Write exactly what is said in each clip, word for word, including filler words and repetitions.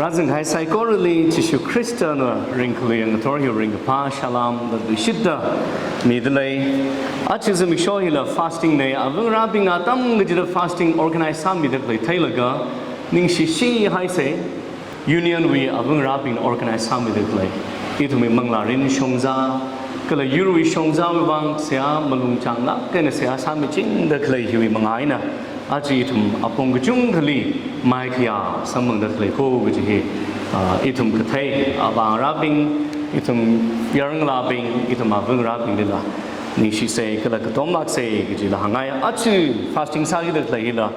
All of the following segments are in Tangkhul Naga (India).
Rāzangkahai saikorali Jishu Khristana ringkhalui ngathor hi ringkaphā salam da luishitta midalei. Aja zimiksho hila fasting nei, avāngarābingna atam kachida fasting organize sāmida khalei theilaga ningshishi haisei. Union wui avāngarābingna organize sāmida khalei. Ithumwui manglārin shongzā, kala yurwui shongzāwui vang seihā malung changlāk eina seihā sāmichingda khalei hiwui manga eina aja ithum apong kachungkhali maikhayā samphangda khalei kho kaji hi, ah, ithum kathei avāngarābing, ithum yarngalābing, ithum avāngarābinglila ningshisei kala katomlāksei kajila hāngngai. Aja fasting sākida khalei hila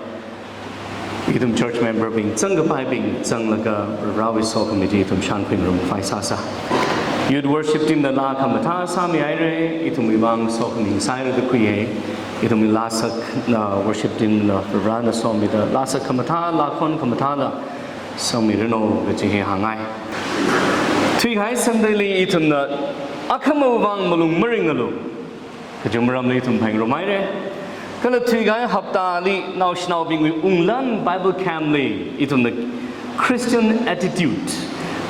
ithum church member bing, zangkapaibing zanglaga Varewui sokhami chi ithum shānkhuingarum khavai sāsa. Youth worship team na laa khamathā sāmihaira, ithumwui vang sokhami sāhaira da khuiya. Ithumwui laa sak, ah, worship team na Varena somida laa sak khamathā, laa khon khamathāla somiranu kaji hi hāngngai. Thuikahai Sunday li ithumna akhamawui vang malung maringalu kaji maramli ithum phāngarumhaira. Kala thuikahai haptali naoshinaobingwui unglan Bible camp li ithumna Christian attitude,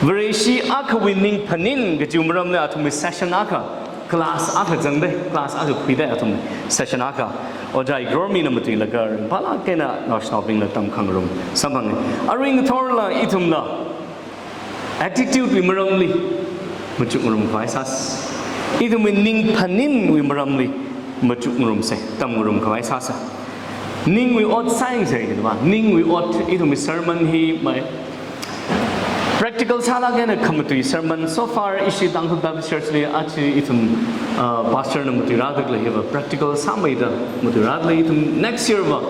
Vareshi akhawui ningphanin kaji maramli athumwui session akha, class akha zangda, class akha khuida athum session akha. Ojā Igrormina matuilaga ringphālāk eina naoshinaobingla tamkhangarum samphanga. Arui ngathorla ithumla attitude wui maramli machukngarum khavai sāsa. Ithumwui ningphaninwui maramli machukngarumsei, tamngarum khavai sāsa. Ningwui ot sāyangsei kajina va, ningwui ot, ithumwui sermon hi mai practical sālāk eina khamatui sermon. So far ishi Tangkhul Baptist Church li aja ithum, ah, pastor na matuirāda khalei hiva practical sāmeida matuirāda lei. Ithum next year va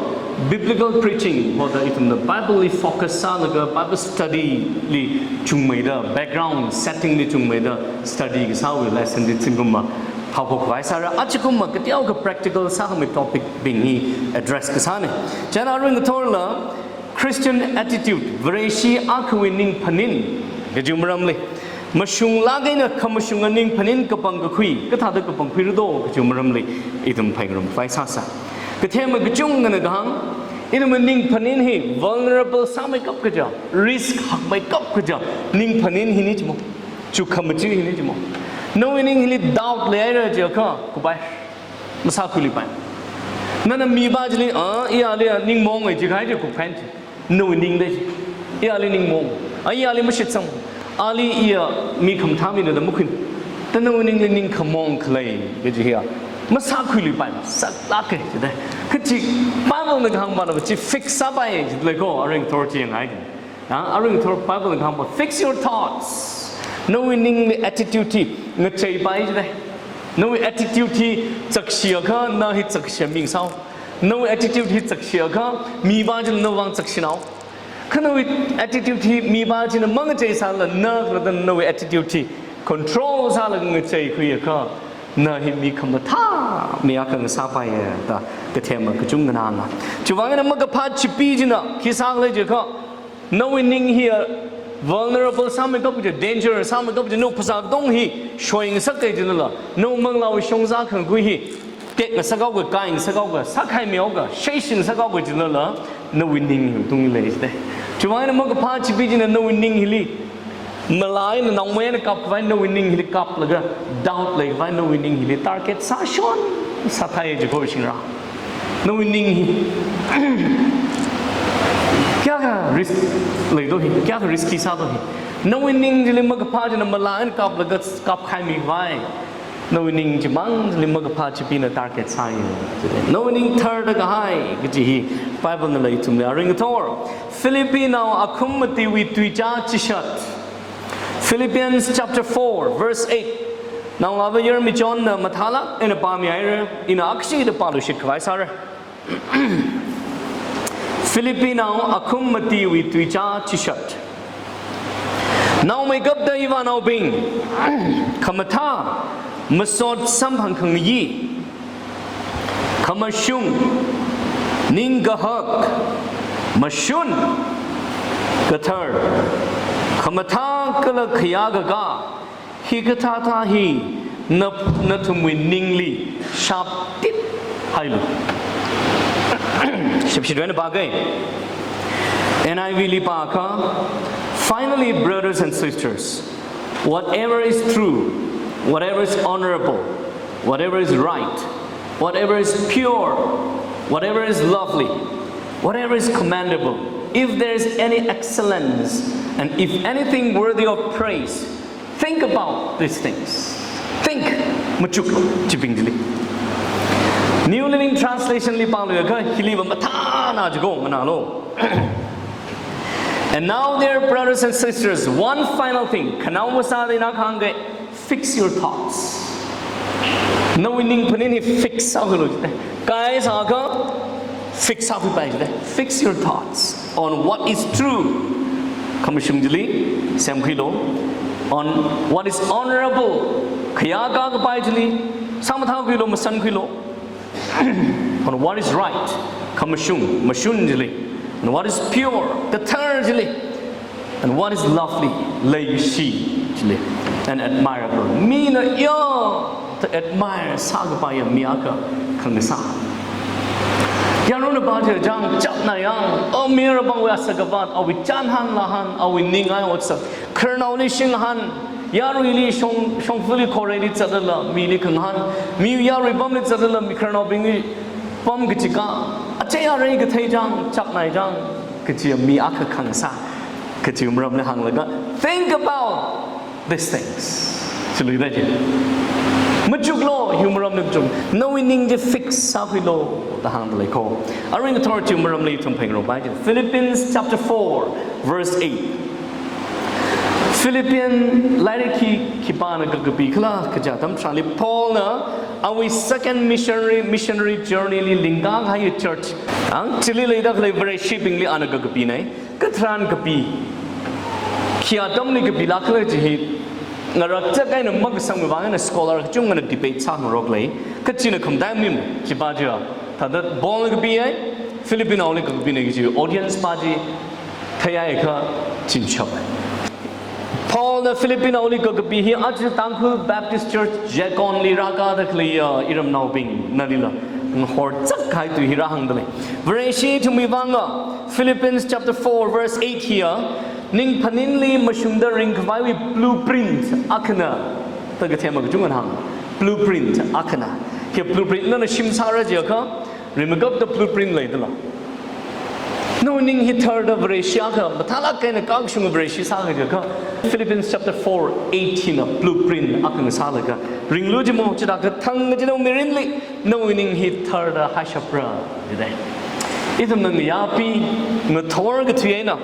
biblical preaching hoda ithumna Bible li focus sālaga Bible study li chungmeida, background setting li chungmeida study kasāwui lesson li zingkumva haophok khavai sāra. Ajakumva kateokha practical sākhamei topic bing hi address kasāna. Chieina arui ngathorla Christian attitude, Vareshi akhawui ningphanin kaji maramli, mashunglāk eina khamashunga ningphanin kapangkakhui, kathāda kapangkhuira do kaji maramli ithum phāngarum khavai sāsa. Kathema kachungkhana kahāng, ithumwui ningphanin hi vulnerable sāmeikap kaja, risk hakmeikap kaja ningphanin hina jimo. Chukkhamachee hina jimo. Nawui ning hili doubt leihaira jiakha, kuphai masākhuiluipai. Nana mipā chili, ah, iyali ningmaonga jikahai chi kupkhain chi. Nawui ningda chi. Iyali ningmaong. Ah, iyali mashitsang. Ali iya mi khamathā mina da makhuina. Da nawui ningli ning khamaong khalei kaji hiya masākhuiluipai, saklāka jida. Kachi Bible na kahāng mana chi fix sāpai jida lei kho, arui ngathor chi yangngai. Ah, arui ngathor Bible na kahāngva, fix your thoughts. Nawui ningli attitude hi ngacheipai jida. Nawui attitude hi chakshiakha, na hi chakshia mi ngasāo. Nawui attitude hi chakshiakha, mipā china nawui vang chakshinao. Kha nawui attitude hi mipā china mangacheisālala, na khalatta nawui attitude hi control sālaga ngacheikhuiakha, na hi mi khamathā mi akha ngasāpaiya da kathema kachungkhana hānga. Chiwuivang eina makaphā chipeena khi sākhala jiakha, nawui ning hiya vulnerable sāmeikap kaja, danger sāmeikap kaja, nawui phasā katonga hi shoingasaka jilala, nawui manglāwui shongzā khangakhui hi tekngasakhaoga, kaingasakhaoga, sākhaimeoga, sheishingasakhaoga jilala, nawui ning hi tungli lei jida. Chiwuivang eina makaphā chipeena nawui ning hili malā eina nongmei eina kapkhavai nawui ning hili kaplaga, doubt leikhavai nawui ning hili target sāshon sāthai jikho shingra. Nawui ning hi kayākha risk leido hi, kayākha risky sādo hi. Nawui ning chili makaphā china malā eina kaplaga kapkhaimikhavai, nawui ning chimang chili makaphā chipeena target sāya. Nawui ning tharda kahai kaji hi Bible nala ithumli arui ngathor Philippinao akhum matiwui tuichā chishat. Philippians chapter four, verse eight. Naongalāva Yarmi Johnna mathālāk eina pāmihaira, ina akhashida pāluishit khavai sāra. Philippinao akhum matiwui tuichā chishat. Naomeikapta ivānaobing, khamathā, masot samphang khangayi, khamashung, ningkahak, mashun, kathar, khamathā kala khayākakā, hikathāthā hi na, nathumwui ningli shaptit hailu. Shapshit eina pāga. N I V li pākha, Finally, brothers and sisters, whatever is true, whatever is honorable, whatever is right, whatever is pure, whatever is lovely, whatever is commendable, if there is any excellence, and if anything worthy of praise, think about these things. Think, machuk, chibing chili. New Living Translation li pāluiakha, hili va mathāna jiko, nganālu. And now, dear brothers and sisters, one final thing. Khanaowa sāda ina kahāngkha, fix your thoughts. Nawui ning phanin hi fix sākhuilu jite. Kai sākha, fix sākhuipai jite. Fix your thoughts on what is true. Khamashung chili semkhuilu. On what is honorable. Khayākā kapai chili sāmathākhuilu, masankhuilu. On what is right, khamashung, mashun chili. And what is pure, kathar chili. And what is lovely, leikashi chili. And admirable, mina yāda admire sākapaiya mi akha khangasā. Yarona pā chi chang chapna yang, oh, mi ravāwui asā kavat, awui chānhān lāhān, awui ningai otsak, khararnaoli shinghān, yaruili shong, shongfali khoreili zatlala mili khangahān, mi yarui pamli zatlala mi khararnaobingli pam kachikā, achei arei kathei chang, chapnai chang kachi mi akha khangasā, kachi maramli hānglaga, think about these things. Chili da chi. Machuklu, hi maramli machuk. Nawui ning chi fix sākhuilu da hāngda leiko. Arui ngathor chi maramli ithum phengropai chi. Philippians chapter four, verse eight. Philippian lairik hi khipāna kakapi khala kaja atam tharanli Paulna awui second missionary, missionary journey li lingkahai church, ang chili leida khalei Vareshibingli ana kakapinei. Katharan kapi, khi atamli kapilāk khala chi hi ngarakchak eina makasangwui vang eina scholar kachungana debate sāngarok lei. Kachina khamataimanei, chi pā chiya. Thāda Paulna kapihai, Philippianaoli kakapinei kaji audience pā chi theiakha chinshap. Paulna Philippianaoli kakapi hi aja Tangkhul Baptist Church Yangonli rākāda khaleiya iramnaobing nalila ngahorchak kahai tui hi rāhāngda lei. Vareshi ithumwui vanga Philippians chapter four verse eight hiya, ning phaninli mashungda ringkhavaiwui blueprint akhana da kathema kachungana hāng. Blueprint akhana. Hi blueprint nana shim sāra jiakha, rimakapta blueprint leidala. Nawui ning hi tharda Vareshi akha mathālāk eina kakashung Vareshi sākha jiakha, Philippians chapter four eight hina blueprint akha ngasālaga ringlu jimo, chithākha thang kachina mirinli nawui ning hi tharda haishapra jidei. Ithumna ngayāpi, ngathor kathui eina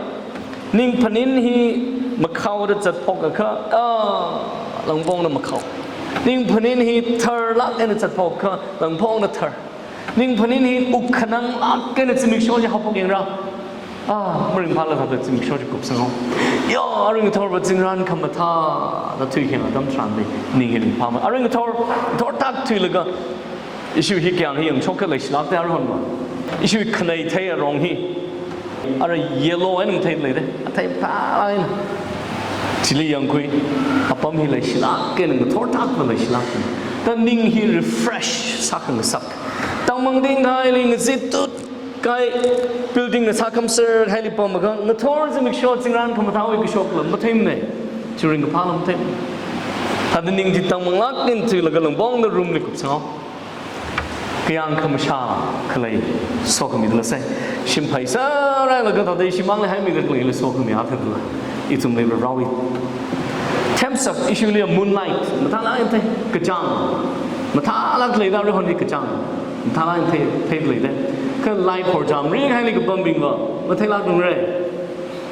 ning phanin hi makhaoda zatphokakha, ah, langpongna makhao. Ning phanin hi tharlāk eina zatphokakha, langpongna thar. Ning phanin hi wukkhananglāk eina zimiksho chi haophok yangra. Ah, maringphālala thāda zimiksho chi kupsanghao. Yo, arui ngathorva zingran khamathā da thuikhayang atam tharanli ning hi ringphāmei. Arui ngathor, ngathor tak thuilaga, ishi hi kayāng hi yangshok kha leishilākte aruihonva. Ishi khanei thei arong hi. Ara yellow eina mathei leide. Athei phālāk eina. Chili yangkhui. Apam hi leishilāk eina, ngathor thakva leishilāk eina. Da ning hi refresh sākhangasak. Tangmang dingkhaili ngazitut kahai building na sākhamser haili pamakha, ngathor zimiksho zingran khamathāwui kashokla matheimanei. Chi ringkaphāla matheimanei. Thāda ning chi tangmanglāk eina thuilaga langpongna room li kupsanghao. Kayāng khamashā khalei sokhami dala sai. Shim phaisā rālaga thāda shimāngli haimi khalei sokhami athadala. Ithumli Varewui themsak ishili moonlight mathālāk eina thei, kachāng. Mathālāk leida aruihonli kachāng. Mathālāk eina thei, thei leida. Kha light khorcham ri haili kapambingva matheilāk nungre.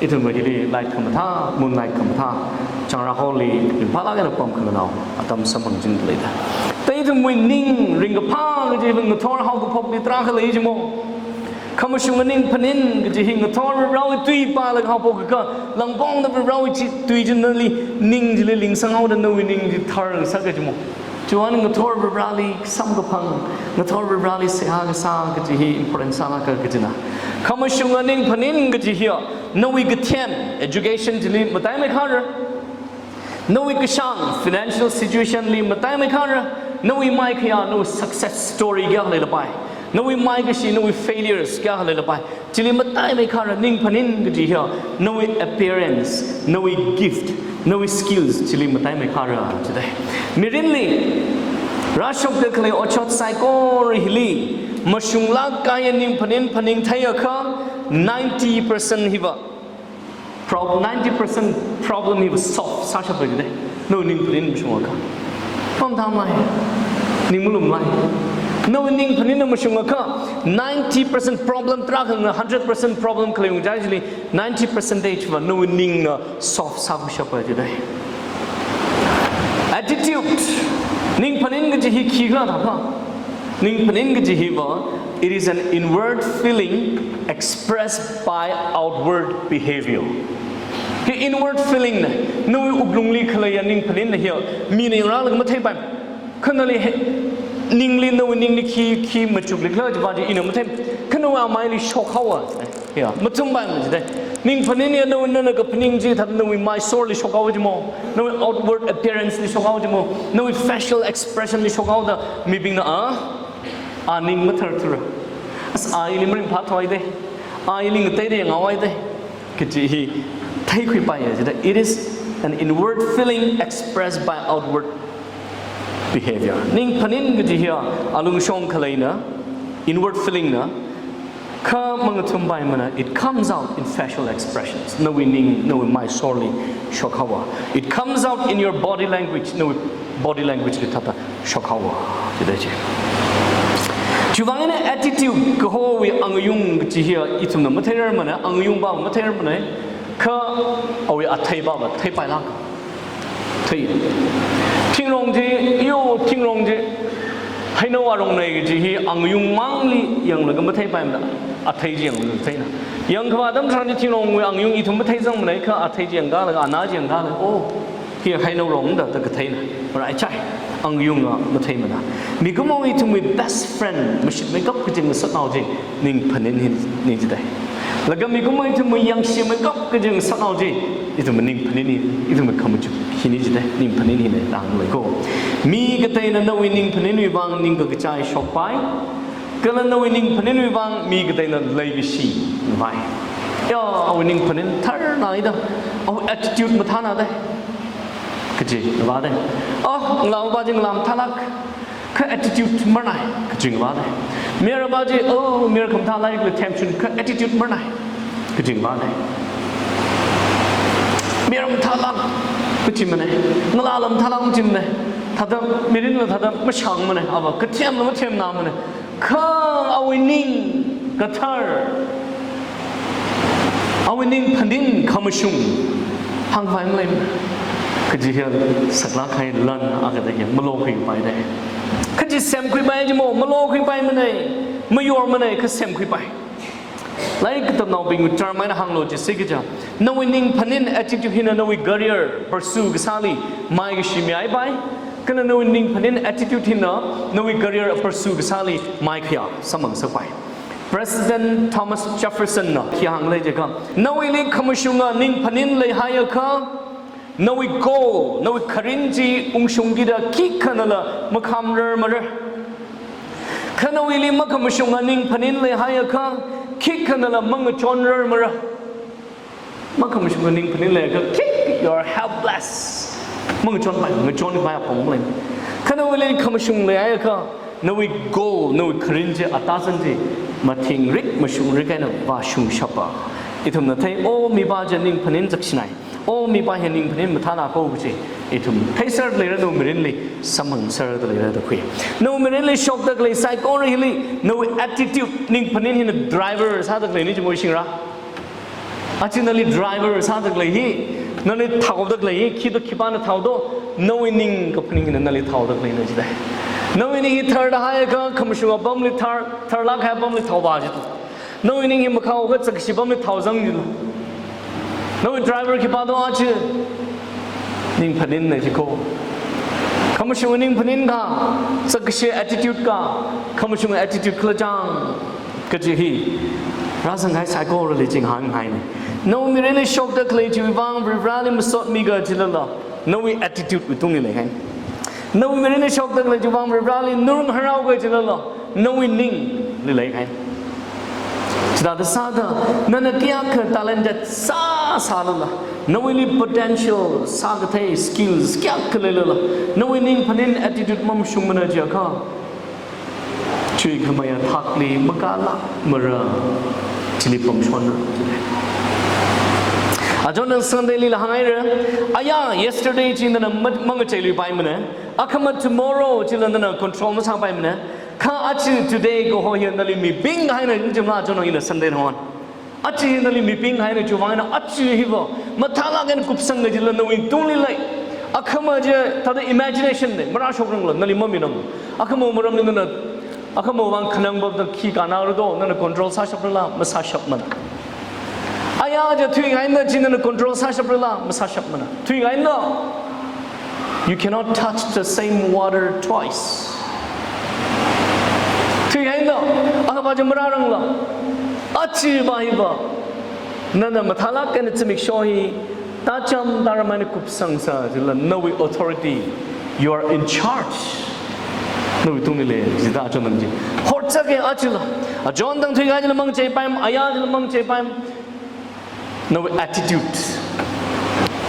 Ithumva hili light khamathā, moonlight khamathā, changra hall li ringphālāk eina pamkhanganao atam samphang jingda leida. Da ithumwui ning ringkaphā kaji ngathor haokaphokli tarākha lei jimo. Khamashunga ning phanin kaji hi ngathor Varewui tui pālaga haophokakha, langpongna Varewui chi tui chi nali ning chili lingsanghaoda nawui ning chi tharngasaka jimo. Chiwuivang ngathor Vareli samkaphang, ngathor Vareli seihā kasā kaji hi important sālāka kajina. Khamashunga ning phanin kaji hiya, nawui kathem, education chili mataimeikhara. Nawui kashāng, financial situation li mataimeikhara. Nawui maikhayā, nawui success story kayākha leilapai. Nawui maikashi, nawui failures kayākha leilapai, chili mataimeikharā. Ning phaning kaji hiya nawui appearance, nawui gift, nawui skills chili mataimeikharā jidalei. Mirinli rāshokda khalei otshot saikora hili mashunglāk kahaiya ning phaning phaning theiakha, ninety percent hiva prob-, ninety percent problem hiva solve sāshappai jidalei. Nawui ning phaning mashungakha. Pamthamlai. Ning malumlai. Nawui ning phaningna mashungakha, ninety percent problem tarākhana hundred percent problem khalei ungchai chili, ninety percentage va nawui ningna solve sākhuishappai jidalei. Attitude. Ning phaning kaji hi khikhala thākha, ning phaning kaji hiva, it is an inward feeling expressed by outward behavior. Hi inward feeling na, nawui wuklungli khaleiya ning phaningna hiya, mina yangrālaga matheipai. Kha nali he, ningli, nawui ningli khi, khi machuklikhala kajiva chi ina mathei. Kha nawui amaili shokhaowa. Ya, mathumpai ma jidalei. Ning phaning hiya nawui nana kaphaning chi thāda nawui maisorli shokhaowa jimo, nawui outward appearance li shokhaowa jimo, nawui facial expression li shokhaoda mibingna, a, a ning matharthura. As a ili maringphāthuihaida, a ili ngateida yanghaohaida kaji hi theikhuipaiya jidalei. It is an inward feeling expressed by outward behavior. Ning phaning kaji hiya alungshong khaleina, inward feeling na, kha mangathumpai mana, it comes out in facial expressions. Nawui ning, nawui maisorli shokhaowa. It comes out in your body language, nawui body language li thāda shokhaowa jidalei chi. Chiwuivang eina attitude kahowui angayung kaji hiya ithumna matheirarmana, angayungva matheirarmana, kha awui atheiva va theipailāk. Thei. Thingrong chi, yo, thingrong chi, heinao arongnei kaji hi angayung mangli yanglaga matheipaimana, athei chi yanglaga theina. Yangkhavā atam tharan chi thingrongwui angayung ithum matheizangmanei, kha athei chi yangkalaga, ana chi yangkalaga, oh, hi heinao rongda da katheina. Maraichai, angayunga matheimana. Mikumo ithumwui best friend, mashitmeikap kaji ngasotnao chi ning phaning hina jidalei. Laga mikumo ithumwui yangshimmeikap kaji ngasotnao chi ithumwui ning phaning hi, ithumwui khamachuk hina jidalei, ning phaning hina da hānglei ko. Mi kateina nawui ning phaningwui vang ningkakachai shokpai, kala nawui ning phaningwui vang mi kateina leikashi ngavai. Ya, awui ning phaning tharnaida, awui attitude mathānada kaji ngavāda. Oh, ngalāva chi ngalā mathālāk, kha attitude marnai kaji ngavāda. Mayarva chi, oh, mayar khamathālāk kala themshun, kha attitude marnai kaji ngavāda. Mayar mathālāk machimanei, ngalāla mathālāk machimanei, thāda mirinla thāda mashāngmanei, ava kathemla mathemnāmanei. Kha awui ning kathar, awui ning phaning khamashung hāngkhavai maleimana. Kaji hiya saklāk kahai lan akha da hiya malokhuipaida. Kha chi semkhuipai jimo, malokhuipaimanei, mayormanei, kha semkhuipai. Lairik katamnaobingwui term eina hānglu jisi kaja, nawui ning phaning attitude hina nawui career pursue kasāli maikashi mihaipai, kala nawui ning phaning attitude hina nawui career pursue kasāli maikhayā samphang ngasakpai. President Thomas Jefferson na khi hānglei jiakha, nawuili khamashunga ning phaning leihaiakha, nawui goal, nawui kharing chi ungshungkida khikhanala makhamrarmara. Kha nawuili makhamashunga ning phaning leihaiakha, khikhanala mangachonrarmara. Makhamashunga ning phaning leiakha, khik, you are helpless. Mangachonpai, ngachonpai apong malei. Kha nawuili khamashung leihaiakha, nawui goal, nawui kharing chi, atazan chi mathingrik, mashungrik eina vāshungshapa. Ithumna thei, oh, mipā chi ning phaning zakshinai, oh, mipā hi ning phaning mathāna ko kaji ithum theiser leira, nawui mirinli samphangser leira da khui. Nawui mirinli shokda khalei saikora hili nawui attitude, ning phaning hina driver sāda khaleina jimo shingra. Achi nali driver sāda khalei hi, nali thaoda khalei hi, khi do khipāna thaodo, nawui ning kaphaning hina nali thaoda khaleina jidalei. Nawui ning hi tharda haiakha, khamashung apamli thar, tharlāk kahai apamli thaovā jitu. Nawui ning hi makhaoakha zakkashi apamli thaozang jilu. Nawui driver khipā do achi, ning phaningna jiko. Khamashung ning phaning ka, zakkashi attitude ka, khamashung attitude khala chang kaji hi rāzang kahai saikorali ching hānghaina. Nawui mirinli shokda khalei chiwui vang Varivarāli masotmi kajilala, nawui attitude wui tungli leihai. Nawui mirinli shokda khalei chiwui vang Varivarāli ngarumharao kajilala, nawui ning li leihai. Chithāda sāda, nana kayākha talented sāsālala, nawuili potential sākathei skills kayākha leilala, nawui ning phanin attitude mamashungmana jiakha, chuikhamei athakli makālākmara, chili pamshonra. Achon nana Sunday lila hānghaira, aya, yesterday chi nana ma-, mangacheiluipaimana, akhama tomorrow chila nana control masāpaimana, kha aja today kaho hi nali miping haina jimla achon nana Sunday hon. Aja hi nali miping haina chiwuivang eina aja hiva mathālāk eina kupsang kajila nawui tungli lei. Akhama chi thāda imagination ne, marāshokrangla, nali maminang. Akhama maramli nana, akhama vang khanang bapda khi kanāra do, nana control sāshaprala, masāshapmana. Aya chi thuingaina chi nana control sāshaprala, masāshapmana. Thuingaina. You cannot touch the same water twice. Thuingaina, akhava chi marārangla, aja va hiva, nana mathālāk eina zimiksho hi, tacham taram eina kupsang sā, chila nawui authority, you are in charge. Nawui tungli lei, chithāda achon nana chi. Horzakhe ajala. Achon tang thuikahai chila mangacheipaim, aya chila mangacheipaim. Nawui attitude.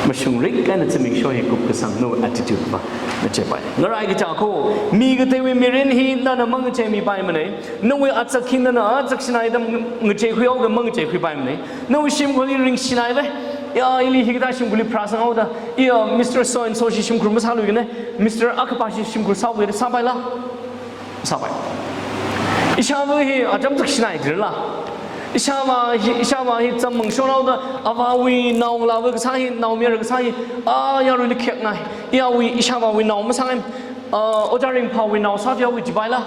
Mashungrik eina zimiksho hi kupkasang nawui attitude va ngacheipai. Ngarai kaja ko, mi kateiwui mirin hi nana mangacheimipaimana. Nawui azak hi nana azak shanaida ngacheikhuihaoga mangacheikhuipaimana. Nawui shimkhurli ringshinaiva. Ya, ili hikathā shimkhurli pharāsanghaoda, iya, Mister So and So shi shimkhur masāluikana, Mister akhapa shi shimkhur sāuga sāpaila. Sāpai. Ishāva hi acham zakshinai jirala. Ishāva hi, ishāva hi cham mangshonhaoda, avāwui naongalāva kasā hi, naomayara kasā hi, a, yaruili khayakngai. Iyawui, ishāvāwui nao masāngai, a, Ojā Ringphāwui nao sāthuihaoga jipaila.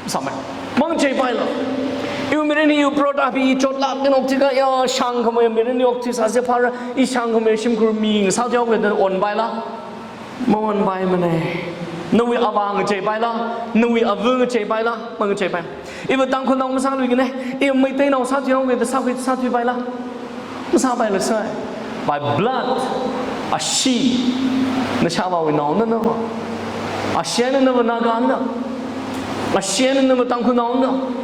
Sāmai. Mangacheipaila. Iwui mirin hi iwui brought up hi chotlāk eina okthuika, ya, shāngkhamei mirinli okthuisāsa phāra, i shāngkhamei shimkhur mi ngasāthuihaoga da onpaila. Maonpaimana. Nawui avā ngacheipaila, nawui ava ngacheipaila, mangacheipai. Iva Tangkhulnao masāluikana, iva Meiteinao sāthuihaoga da sākhui, sāthuipaila. Masāpaila sai. By blood, ashee, nashāvāwui naona nava. Ashee eina nava Nagana. Ashee eina nava Tangkhulnaona.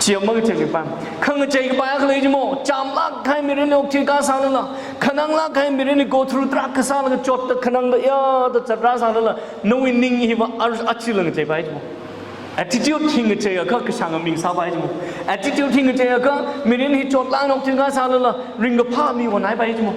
Chi mangacheipai. Khangacheikapai akha lei jimo, chāmlāk kahai mirinli okthuikasālala, khananglāk kahai mirinli go through tarākha sālaga chotta khanangda ya da zatrāsālala, nawui ning hiva ar-, achila ngacheipai jimo. Attitude hi ngacheiakha kashānga mi ngasāpai jimo. Attitude hi ngacheiakha mirin hi chotlāk eina okthuikasālala, ringkaphā mi onhaipai jimo.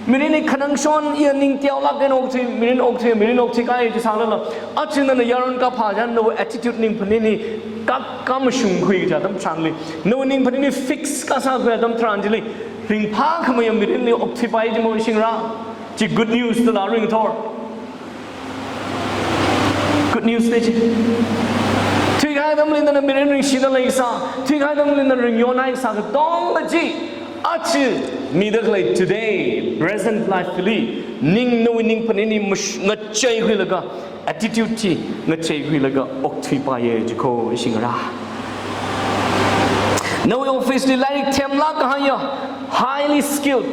Mirin hi khanangshon iya ning teolāk eina okthui, mirin okthui, mirin okthuikahai chisālala, aja nana yaron kaphā chān nawui attitude ning phanin hi ka, kamashungkhui kaja atam tharanli, nawui ning phanin hi fix kasākhui atam tharan chili, ringphākhamei mirinli okthuipai jimo shingra. Chi good news tala ringthor. Good news ne chi. Thuikahai atamli nana mirin ringshida leisā, thuikahai atamli nana ringyon haisā katonga chi, aja mida khalei today, present life li, ning nawui ning phanin hi mash-, ngacheikhuilaga, attitude chi ngacheikhuilaga okthuipaiya jiko shingra. Nawui office li lairik themlāk kahaiya, highly skilled,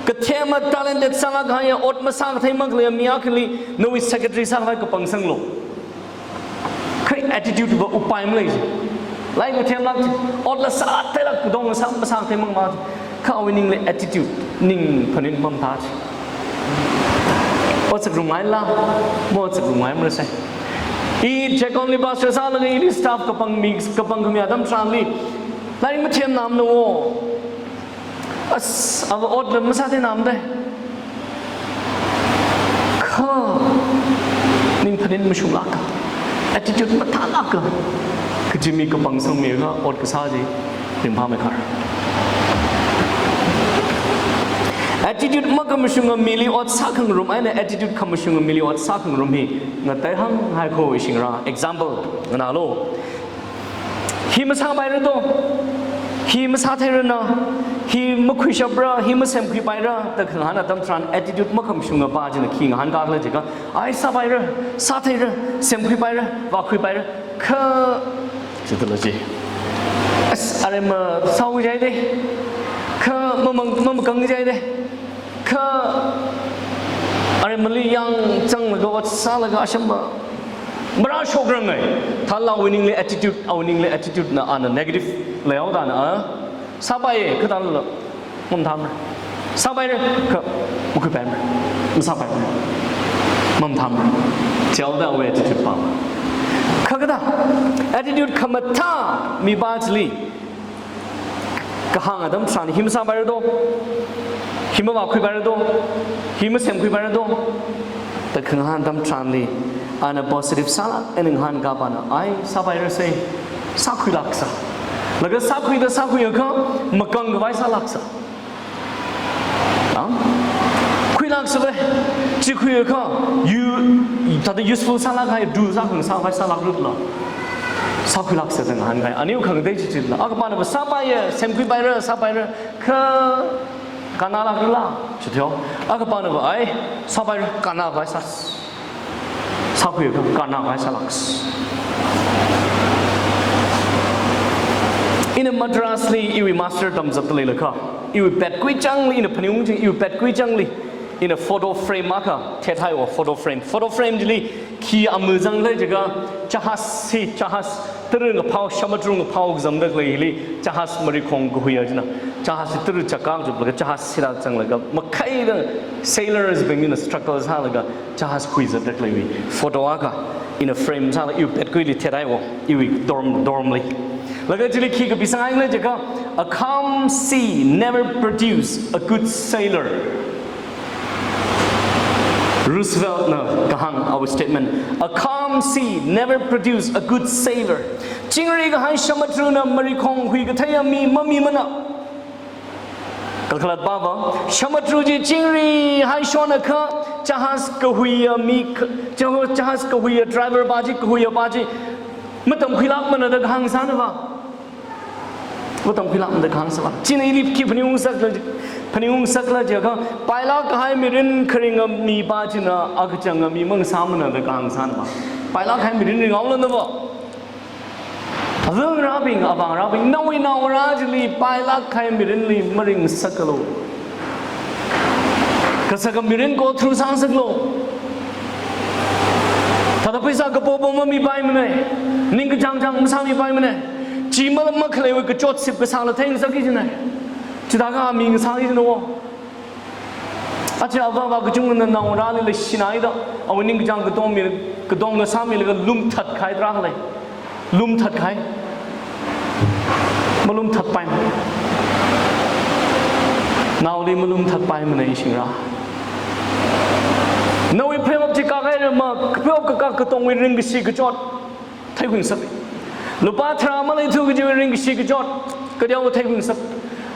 kathema talented sālāk kahaiya, ot masākathei makhalei mi akhali, nawui secretary sākhavai kapangsanglu. Kha attitude va upai malei ji. Lairik kathemlāk ji, otla sātheilāk, katong sā masākathei makma ji. Kha awui ningli attitude, ning phanin mamathā ji. Otsak rungngaila, maotsak rungngaimara sai. I Checkon li pastor sālaga ili staff kapang mi, kapang khami atam tharanli, lairik mathemnamana wo. As, ava otla masātheinamda. Kha ning phanin mashunglāka, attitude mathālāka kaji mi kapangsangmiakha ot kasā chi ringphāmeikhar. Attitude makhamashunga mili ot sākhangarum eina attitude khamashunga mili ot sākhangarum hi ngateihānghai ko shingra. Example nganālu. Hi masāpaira do, hi masātheirana, hi makhuishapra, hi masemkhuipaira da khangahān atam tharan attitude makhamashunga pa china khi ngahānkakhala jiakha, ai sāpaira, sātheira, semkhuipaira, vākhuipaira, kha, chithāla chi. As, aremma sāhaojaide, kha mamang-, mamangkangjaide, kha aremmali yāngzanglaga ot sālaga ashamba Marāshokrangai. Thālala awui ningli attitude, awui ningli attitude na ana negative leihaoda na, a, sāpaiya, kha thālala mamathāmara. Sāpaira, kha makhuipaimara. Masāpaimara. Mamathāmara. Chihaoda awui attitude pāmara. Kha kathā, attitude khamathā mipā chili kahāng atam tharan hi masāpaira do, hi mavākhuipaira do, hi masemkhuipaira do da khangahān atam tharanli, ana positive sālāk eina ngahānkapa na, ai, sāpairasei, sākhuilāksa. Laga sākhuida sākhuiakha makang khavai sālāksa. Ang? Khuilāksa vai, chi khuiakha, yu, thāda useful sālāk kahai, du sākhangasak vai sālākrutla. Sākhuilāksa da ngahānkai. Aniu khangatei chi chila. Akhapana va sāpaiya, semkhuipaira, sāpaira, kha kannalākrala, chi theo. Akhapana va ai, sāpaira, kannavai sā. Sākhuiakha kannavai sālāks. Ina Madras li iwui master tamzatda leilakha, iwui petkui changli, ina phaningung chang, iwui petkui changli ina photo frame akha thethaiwa, photo frame. Photo frame chili khi amazang lei jiakha, jahaz hi, jahaz tara ngaphao, samudru ngaphao kazangda khalei hili, jahaz marikhong kahuiya china. Jahaz hi tara chakak chuplaga, jahaz hila zanglaga, makhaida sailors bingna struggle sālaga, jahaz huizatda khaleiwui photo akha ina frame sāla iwui petkuili thethaiwo, iwui dorm, dorm li. Laga chili khi kapisang haile jiakha, "A calm sea never produce a good sailor." Roosevelt na kahāng awui statement, "A calm sea never produce a good sailor." Chingri kahai samudruna marikhong huikatheiya mi mamimana. Kakhalatpava, samudru chi chingri haishonakha, jahaz kahuiya mi kh-, jaho-, jahaz kahuiya driver pa chi, kahuiya pa chi matamkhuilākmana da kahāng sānava. Matamkhuilākmana da kahāng sāva. China ili khi phaningung ngasakla, phaningung ngasakla jiakha, pailāk kahai mirin kharinga mi pa china akachanga mi mangasāmana da kahāng sānava. Pailāk kahai mirin ringhaolanava. Avāva̱rabing, avāva̱rabing, nawui naongarā chili pailāk kahai mirinli maringngasakalu. Kasaka mirin go through sāngasaklu. Thāda pheisā kapo po mamipaimanei. Ningkachāng chāng masāmipaimanei. Chi malam makhaleiwui kachot sip kasāla theingasakki jinei. Chithākha mi ngasāki jinawo. Aja avāva̱ kachungana naongarāli leishinaida, awui ningkachāng katongmi, katong kasāmilaga lumthat kahai tarākha lei. Lumthat kahai. Malumthatpai. Naoli malumthatpaimanei shingra. Nawui pheihop chi kakhaira ma, pheihop kakak katongwui ringkashi kachot theikhuingasak. Lupā tharā maleithu kajiwui ringkashi kachot, kateokha theikhuingasak.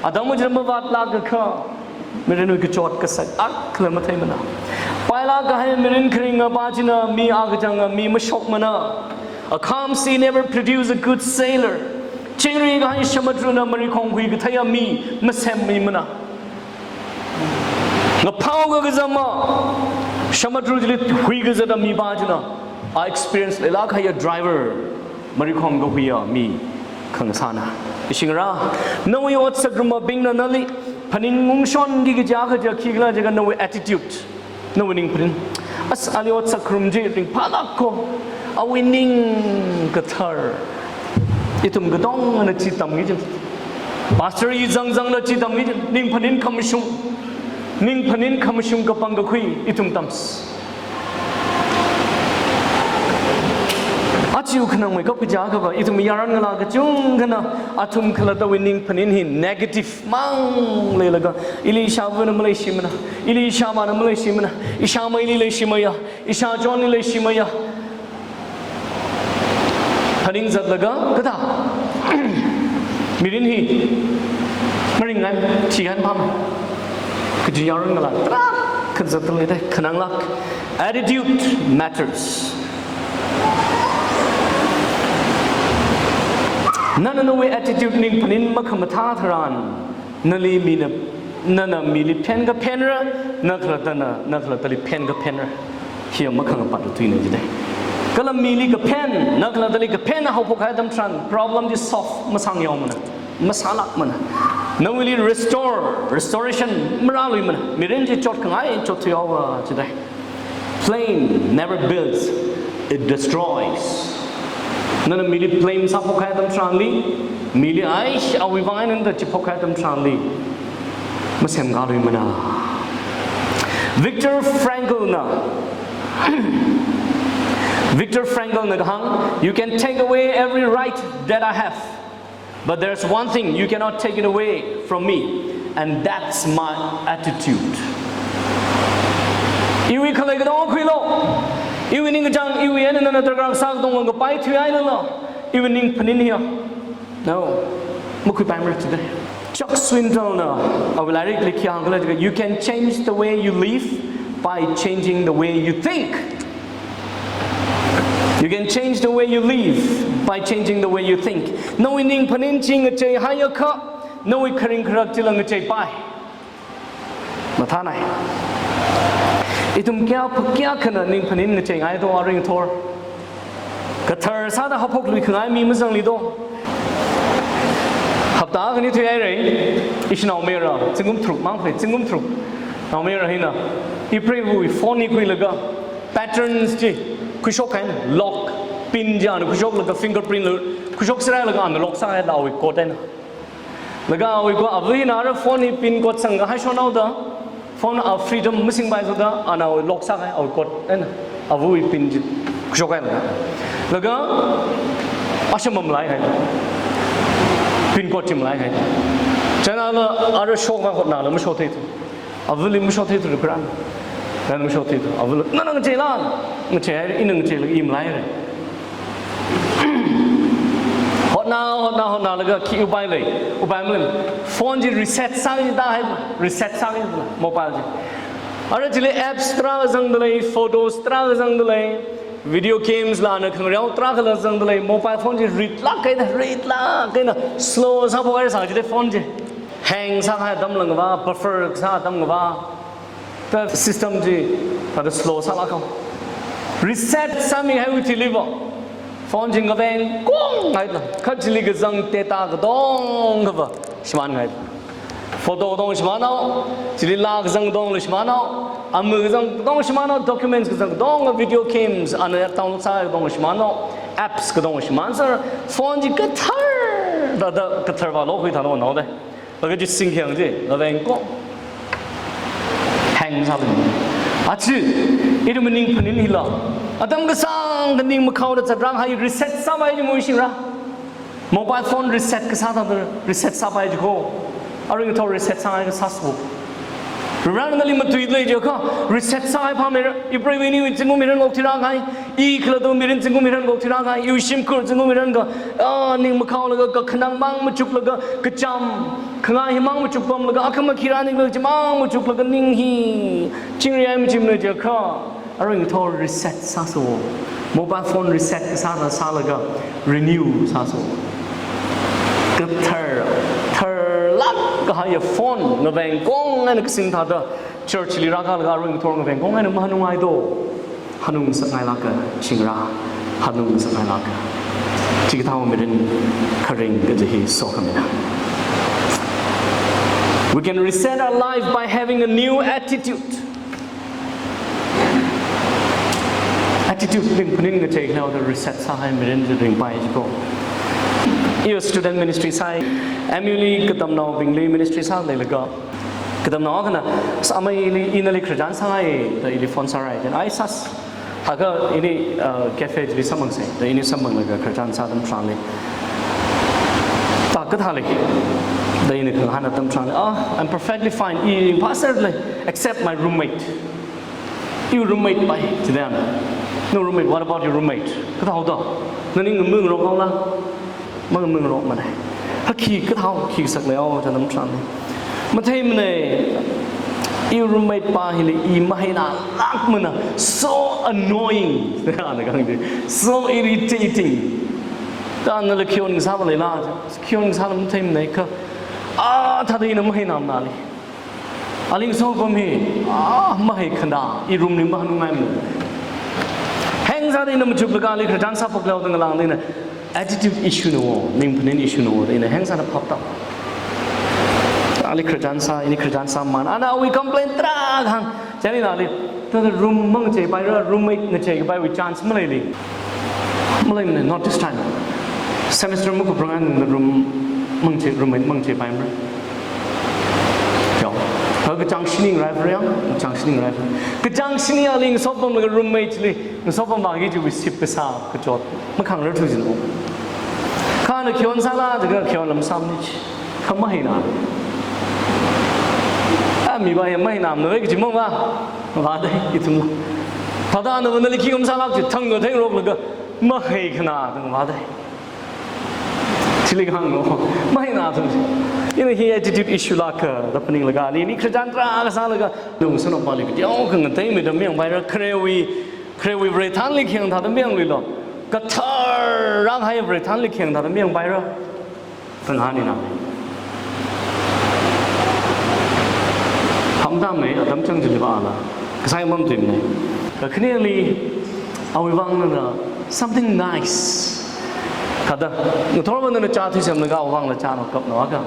Atam china mavātlākakha, mirinwui kachot kasak akhala matheimana. Pailāk kahai mirin kharinga pa china mi akachanga mi mashokmana. A calm sea never produce a good sailor. Chingri kahai samudruna marikhong huikatheiya mi masemmeimana. Ngaphao kakazama, samudru chili huikazata mi pa china, a experience leilāk kahaiya driver, marikhong kahuiya mi khangasāna. Ishingra, nawui otsak rumabingna nali phaningungshonki kaja kaja khikhala jiakha nawui attitude, nawui ningphanin. As, ali otsak rum chi ringphālākko, awui ning kathar. Ithum katongana chi tamki jin. Pastor i zangzangla chi tamki jin. Ningphanin khamashung. Ningphanin khamashung kapang kakhui ithum tams. Achiu khanangmeikap kaja akhava, ithum yaron ngalā kachungkhana, athum khalattawui ningphanin hi negative mang leilaga, ili ishāvana maleishimana, ili ishāvāna maleishimana, ishāmei ili leishimeiya, ishāchonli leishimeiya. Phaningzatlaga, kathā, mirin hi maringngai, thihai phāmei kaji yaron ngalā tarākha zatda leidei, khananglāk. Attitude matters. Nana nawui attitude ningphanin makhamathā tharan, nali mina, nana mili phen kaphenra, na khalattana, na khalattali phen kaphenra. Hi makhangapat tuina jidei. Kala mili kaphen, na khalattali kaphen haophok kahai atam tharan, problem chi solve masāngayaomana, masālākmana. Nawuili restore, restoration marāluimana. Mirin chi chotkhangai chotthuihaowa jidei. Plane never builds It destroys. Nana mili blame sāphok kahai atam tharanli, mili, "Aish, awui vang eina da chi phok kahai," atam tharanli masemkaluimana. Viktor Frankl na, Viktor Frankl na kahāng, "You can take away every right that I have, but there's one thing you cannot take it away from me, and that's my attitude." Iwui khalei katonga khuilu. Iwui ningkachāng, iwui eina nana darkar sā katonga kapai thuihailala, iwui ning phaning hiya, no, makhuipaimara jida. Chuck Swindoll na awui lairikli khi hāngkhala jiakha, "You can change the way you live by changing the way you think." You can change the way you live by changing the way you think. Nawui ning phaning chi ngacheihaiakha, nawui kharing kharak chila ngacheipai. Mathānai. Ithum kayākha kayākhana ning phaning ngacheingaido, aring thor. Kathar sāda haophokluikhangai mi mazanglido. Hapta khani thuihaira, ishi naomayara, zingkum tharuk mang phei, zingkum tharuk. Naomayara hina, ipreiva̱wui phone hi khuilaga, patterns chi khuishok haina, lock, pin chi ana khuishoklaga, fingerprint la khuishok sirailaga ana lock sāhaila awui code eina. Laga awui code, ava̱ hina ara phone hi pin code sangkahai shonhaoda, phone a freedom masingpai zoda, ana awui lock sākahai awui code eina, ava̱wui pin chi khuishok hailaga. Laga asham mamalai hai. Pin code chi malai hai. Chieina la ara shokngai hotnala mashotheithu. Ava̱li mashotheithu khuirān. Nana mashotheithu. Ava̱la, "Nana ngacheila?" "Ngacheihaira, ina ngacheila i malaihaira." Hotna, hotna, hotnalaga khi upai lei? Upai malei. Phone chi reset sāki da hai, reset sāki da, mobile chi. Ara chili apps tarākha zangda lei, photos tarākha zangda lei, video games la ana khangareo tarākhala zangda lei, mobile phone chi ritlāk eina, ritlāk eina slow sāphok haira sā chili phone chi. Hang sākahai atamla ngavā, buffer sā atam ngavā. Ta system chi thāda slow sālāka. Reset sāmihaiwui thili va, phone chi ngaveng kong haida, kha chili kazang data katonga va shimānhaida. Photo katong shimānhao, chili laa kazang katongla shimānhao, amei kazang katong shimānhao, documents kazang katong, video games ana download sākatong shimānhao, apps katong shimānser, phone chi kathar, thāda kathar va lokhui thānao nao de. Laga chi singkhiang chi, ngaveng kong. Hang sālei. Achi, ithum ning phaning hila. Atam kasāngda ning makhaoda zatrang hai reset sāpai chi muishingra. Mobile phone reset kasā thāda reset sāpai chi ko. Aring thor reset sāngai kasā so. Ran ngali matuilei jiakha, reset sāhai phamera, ipreiva̱ iniwui zingkum mirin ngok thirāngai, i khalattawui mirin zingkum mirin ngok thirāngai, iwui shimkhur zingkum mirin ka, ah, ning makhaolaga, kakhanang mang machuklaga, kacham, khangai hi mang machukpamlaga, akhama khi rāninglaga, chimang machuklaga, ning hi, chingri ai machimna jiakha, aring thor reset sāso. Mobile phone reset kasā thāda sālaga, renew sāso. Kathar, tharlāk kahaiya phone, ngaveng kong eina kasing thāda, church li rākalaga aring thor ngaveng kong eina mahanunghaido. Hanungsakngailāka, chingra, hanungsakngailāka. Chikathā mirin kharing kaji hi sokhamina. We can reset our life by having a new attitude. Attitude ning phaning ngachei khaoda reset sāhai mirin chi ringpai chi ko. Iwui student ministry sāi, M U li katamnaobingli ministry sāleilaga, katamnao akhana, "Sāmei ili, ina nali khararchan sāngai," da ili phone sārai. Then I sas, haka ini, uh, cafe chili samphangsa, da ini samphanglaga khararchan sā atam tharanli, "Ta kathā lei?" da ini kahāng atam tharanli, "Ah, I'm perfectly fine. I ringphāserlei, except my roommate." "Iwui roommate pai," jida. "No roommate, what about your roommate? Kathāhaoda? Nani ngamung rok haola?" "Mangamung rok mana. Ha khi kathāhao, khi kasak leihaowa," jida atam tharanli, "Matheimana, iwui roommate pa hili i maheinalākmana, so annoying." Ana kahāng chi, "So irritating." "Ta nala khiwui eina kasā va leila?" "Khiwui eina kasā matheimana kha, ah, thāda ina maheinamanali. Ali ngasopam hi, ah, mahaikhana, i room li mahanungngaimana." Hang sāda ina machuklaga ali khararchan sāphok leihaoda ngalāngda ina, "Attitude issue na wo, ning phaning issue na wo," da ina hang sāda phaptā. Ali khararchan sā, ini khararchan sāmamān, ana awui complain tarākha hāng, Chieina ali, thāda room mangacheipaira, roommate ngacheikapaiwui chance maleili. Maleimana, not this time. Semester makupranglui eina room mangachei, roommate mangacheipaimara. Yo. Kha kachāng shini ngaraiphara yang, kachāng shini ngaraiphara. Kachāng shini ali ngasopamlaga roommate li, ngasopamvāki chiwui sip kasā kachot makhangarar thuijin. Kha ana khion sāla, jiakha khion lam sāmana chi. Kha mahaina. A, mi va ya mahaina, mavai kaji mavā. Vādei, ithum. Thāda ana va nali khi ngasālāk chi, thang ngatheingaroklaga, mahai khana, thang vādei. Chili hānglo, mahaina thang. Ina hi attitude issue lāka, da phaninglaga, ali, ni Christian tarākha sālaga, nung sanopali video khangateimida mayangpaira, kharewui, kharewui vare thanli khayang thāda mayangluilo. Kathar rānghai vare thanli khayang thāda mayangpaira. Tanghanina. Hamdamei, atam chang chili vāla. Kasai mamtuimei. Kakhaneli, awui vang nana something nice. Kada, ngathorva nana chā thuisemlaga awui vangla chāno kapno aka.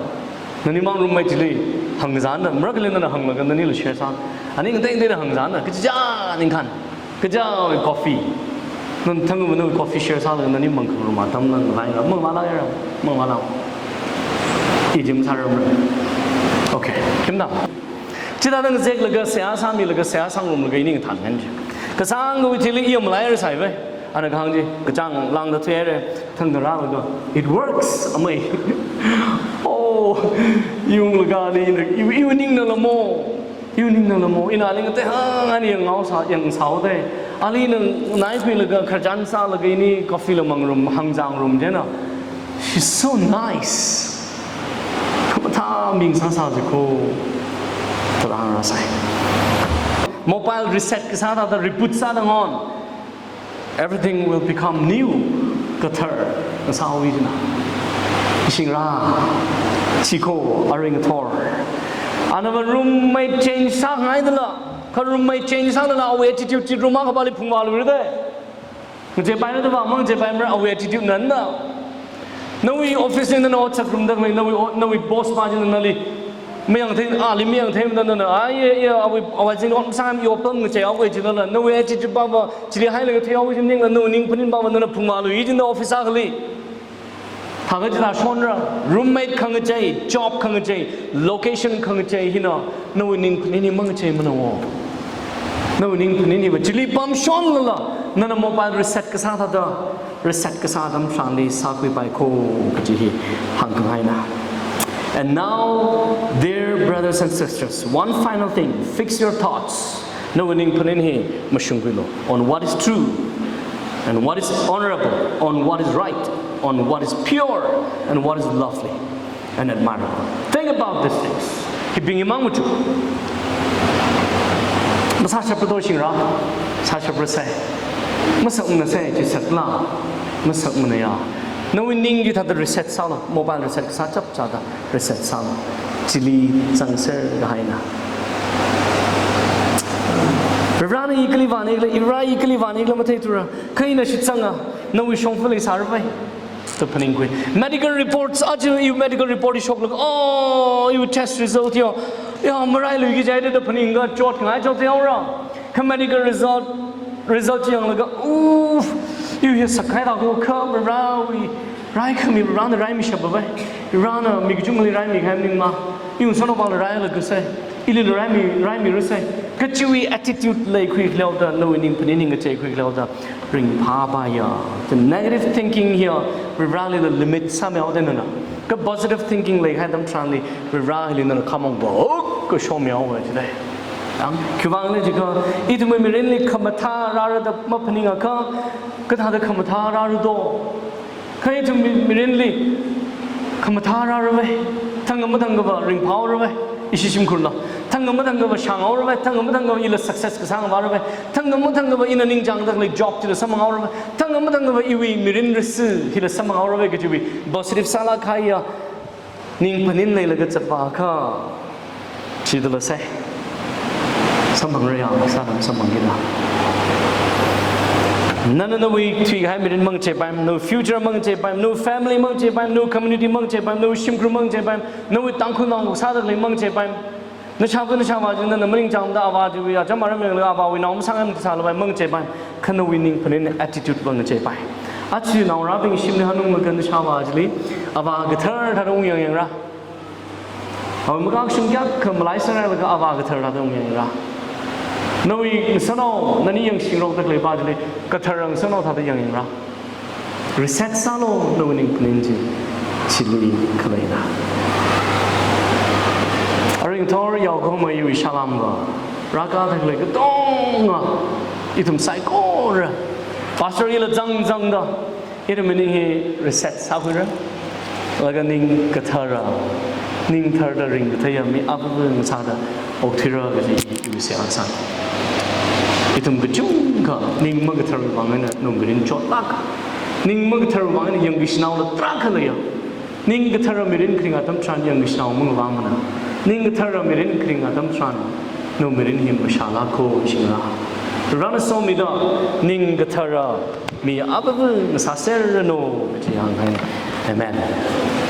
Nanimang roommate chili hāngzanna, marakhali nana hānglaga nanila share sā. Ani ngateiteida hāngzanna, kachichā ningkhan. Kaja coffee. Nana thangva nawui coffee share sālaga nani mangkhangarum atam nana laira. Mangvālaira. Mangvāla. Ijim sāramra. Okay. Kimna. Chithāda ngazeklaga seihā sāmilaga seihā sāngarumlaga ini ngathānngaiya. Kasāngwui thili i malaira sāi vai. Ana kahāng chi, kachāng lāngda thuihaira. Thangda rālaga. It works. Amei. Oh, yunglaga ni, i, i ningnala mo. Iwui ningnala mo, ina ali ngatei hāng ani yang ngao sā, yang sāhaodei. Ali nang naikhuilaga khararchan sālaga ini coffee la mangarum, hāngzangarum chieina. She's so nice. Khamathā ming sāsā jiko. Thāda hāngrāsai. Mobile reset kasā thāda reboot sāda ngon. Everything will become new. Kathar, ngasāhaowa jina. Ishingra, chiko, arui ngathor. Anava roommate change sāngaidala, kha roommate change sādala, awui attitude chi room akhapali phungvāluira dei. Ngacheipaira da va, mangacheipaimara, awui attitude nana. Nawui office li nana ot sāngarumda khalei, nawui o-, nawui boss pa china nali mayangthei, ali mayangtheimada nana, ai, ai, ai, awui, awui zing ot masāngam i opam ngacheihaowa jilala, nawui attitude pava, chili hailaga thuihaowa jin ningla, nawui ning phaning pava, nana phungvālui jin da office akhali. Thākha chithā shonra, roommate khangachei, job khangachei, location khangachei hina, nawui ning phaning hi mangachei mana wo. Nawui ning phaning hiva chili pamshonlala, nana mobile reset kasā thāda, reset kasā atam tharanli sākhuipai ko kaji hi hāngkhangaina. And now, dear brothers and sisters, one final thing, fix your thoughts. Nawui ning phaning hi mashungkhuilu on what is true and what is honorable, on what is right, on what is pure and what is lovely and admirable. Think about these things. Hibing imang mutu. Masāshapra do shingra, sāshapra sai. Masakna sai, chi sakla, masakmana ya. Nawui ning chi thāda reset sālu, mobile reset sā chapchāda reset sālu. Chili zangser kahaina. Varivarana i kali vānikhala, Varivara i kali vānikhala matheithura. Kha ina shitsanga, nawui shongfali sāra vai. Da phaningkhui. Medical reports, aja i medical report ishoklaga, oh, i test result yo. Ya, marailuiki jihaida da phaningkha, chotngai chothaora. Kha medical result, result yanglaga, uff, i hi sakhaida ko kha, Varivarawui raikhami, Varivarana raimishapa vai. Varivarana mi kachungkhali raimikahai maningma. I ngasānaobingla railaga sai. Ili raimi, raimirasai. Kachiwui attitude leikhuikhaleoda, nawui ning phaning hi ngacheikhuikhaleoda, ringphāpaiya. The negative thinking hi, Varivarali limit sāmihaoda nana. Kha positive thinking leikahai atam tharanli, Varivarali nana khamong bo, kashomihao jidai. Ang, khiwuivang jiakha, ithumwui mirinli khamathā rāra da maphaningakha, kathāda khamathā rāra do. Kha ithum mi-, mirinli khamathā rāra vai, thangkha mathangkhava ringphāhaora vai, ishi shimkhurla. Thangkha mathangkhava shānghaora vai, thangkha mathangkhava ila success kasāngvāra vai, thangkha mathangkhava ina ningchāngda khalei job chila samphanghaora vai, thangkha mathangkhava iwui mirin risi hila samphanghaora vai kajiwui positive sālāk kahaiya ning phaning leilaga zatpakha, chithāla sai. Samphangra ya, sāda samphangkida. Nana nawui thuikahai mirin mangacheipaim, nawui future mangacheipaim, nawui family mangacheipaim, nawui community mangacheipaim, nawui shimkhur mangacheipaim, nawui Tangkhulnao sāda khalei mangacheipaim. Nashāva nashāvā china na maningchāngda avā chiwui acham aram yanglaga avāwui nao masāngai mati sālapai, mangacheipai, kha nawui ning phaning attitude va ngacheipai. Aja naongarābing shimli hanunglaga nashāvā chili avā kathar thāda ungyang yangra. Awui makakashung kayākha malaiser hailaga avā kathar thāda ungyang yangra. Nawui ngasānao nani yangshingrokda khaleipa chili kathar ngasānao thāda yang yangra. Reset sālu nawui ning phaning chi, chili khaleina. Aringthor yaokahomawui salām va rākā thākhalei katonga, ithum saikora pastor hila zangzangda ithumwui ning hi reset sākhuira, laga ning kathara, ning tharda ringkatheiya mi avāva ngasāda okthuira kaji iwui seihā sāi. Ithum kachungkha ning makathar vang eina nawui mirin chotlāk. Ning makathar vang eina yangkashinaola tarākha leiya. Ning kathara mirin kharing atam tharan yangkashinao mangavāmana. Ning kathara mirin kharing atam tharan nawui mirin hi mashālāka shingra. Varena somida ning kathara mi avāva ngasāserranu kaji hānghai. Amen.